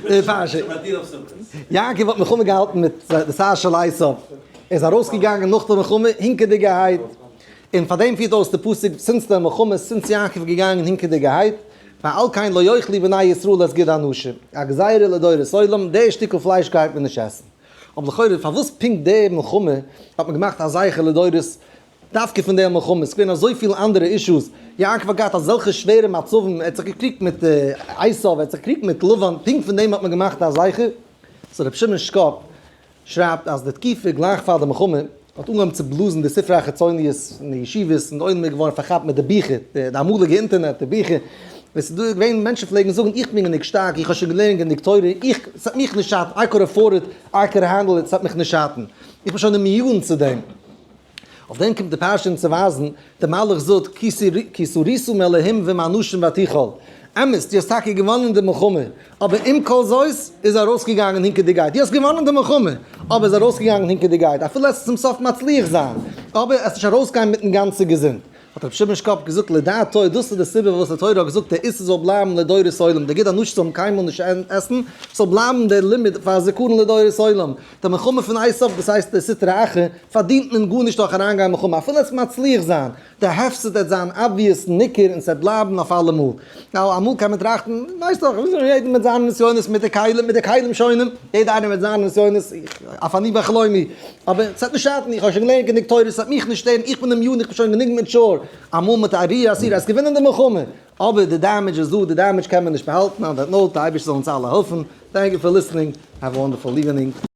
די פרשה. יעקב האט מלחמה געהאלטן מיט די שר של עשיו, ער איז ארויסגעגאנגען נאך די מלחמה הינקעדיגערהייט, און פאר דעם פירט אויס די פסוק since די מלחמה, since יעקב איז געגאנגען הינקעדיגערהייט, ועל כן לא יאכלו בני ישראל את גיד הנשה, א גזירה לדורות עולם, די שטיקל פלייש גייט מען נישט עסן. אבער לכאורה פארוואס פונקט די מלחמה האט מען געמאכט א זכר לדורות דווקא פון די מלחמה, ס'איז געווען אזויפיל אנדערע אישוס, יעקב האט געהאט אזעלכע שווערע מצבים, ער האט זיך געקריגט מיט עשיו, ער האט זיך געקריגט מיט לבן, פונקט פון דעם האט מען געמאכט א זכר? so רבי שמעון שקאפ שרייבט אז די תקופה גלייך פאר די מלחמה האט אנגעהויבן צו בלאזן די ספרי החיצוניות אין די ישיבות, און די עולם איז געווארן פארכאפט מיט די ביכער, די אמאליגע אינטערנעט, די ביכער, עס איז דא געווען מענטשן פלעגן זאגן איך בין גענוג שטארק, איך האב שוין געלערנט גענוג תורה, איך, ס'וועט מיך נישט שאטן, I could afford it, I could handle it, ס'וועט מיך נישט שאטן, איך בין שוין immune צו דעם. אויף דעם קומט די פרשה אונז צו ווייזן, דער מלאך זאגט, כי שרית מאלהים ומאנשים ותוכל. אמת, דו האסט טאקע געוואנען די מלחמה, אבער עם כל זאת איז ארויסגעגאנגען הינקעדיגייט. דו האסט געוואנען די מלחמה, אבער איז ארויסגעגאנגען הינקעדיגייט. אפילו עס איז צום סוף מצליח זיין, אבער עס נישט ארויסגיין מיטן גאנצע געזונט. האט רבי שמעון שקאפ געזאגט לדעתו דאס איז די סיבה פארוואס די תורה האט געזאגט דער איסור זאל בלייבן לדורות עולם, די גיד הנשה זאל מען קיינמאל נישט עסן, ס'זאל בלייבן דער לימוד פאר זכרון לדורות עולם, די מלחמה פון עשיו דאס הייסט די סטרא אחרא, פארדינט מען גארנישט דורך אריינגיין מלחמה אפילו עס מצליח זיין, די הפסד וועט זיין obvious ניכר און ס'וועט בלייבן אויף אלעמאל. now אמאל קען מען טראכטן, ווייסט דאך, יעדער מיט זיינע נסיונות, מיט די כלים, מיט די כלים שונים, יעדער איינער מיט זיינע נסיונות, אף אני בחלומי, אבער ס'וועט נישט שאטן, איך האב שוין געלערנט גענוג תורה, ס'וועט מיך נישט שטערן, איך בין immune, איך בין שוין גענוג mature, אמאל מיט א ראיה אסורה, עס געווינען די מלחמה, אבער די damage איז דא, די damage קען מען נישט באהאלטן, on that note, די אייבערשטער זאל אונז אלע העלפן, thank you for listening, have a wonderful evening.